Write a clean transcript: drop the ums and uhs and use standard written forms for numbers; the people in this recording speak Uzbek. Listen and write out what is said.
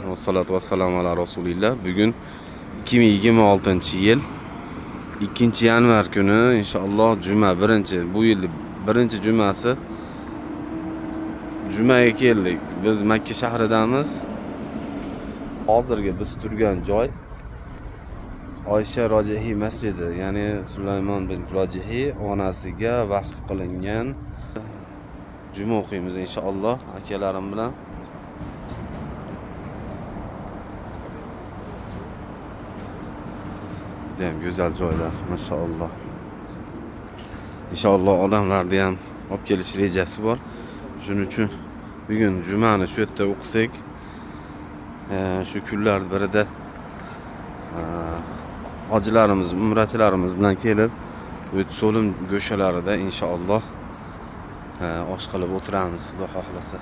Vassalotu vassalamu ala rasulillah. Bugun 2026-yil 2-yanvar kuni inshaalloh juma birinchi, bu yilni birinchi jumasi. Jumaga keldik. Biz Makka shahridamiz. Hozirgi biz turgan joy Oysha Rojihiy masjidi, ya'ni Sulaymon bin Rojihiy onasiga vaqf qilingan. Juma o'qiymiz inshaalloh akalarim bilan. Juda ham go'zal joylar, mashalloh. Inshaalloh odamlarni ham olib kelish rejasi bor. Shuning uchun bugun jumani shu yerda o'qisak, shu kunlar birida hojilarimiz, umrachilarimiz bilan kelib, bu so'lim go'shalarida inshaalloh osh qilib o'tiramiz, Xudo xohlasa.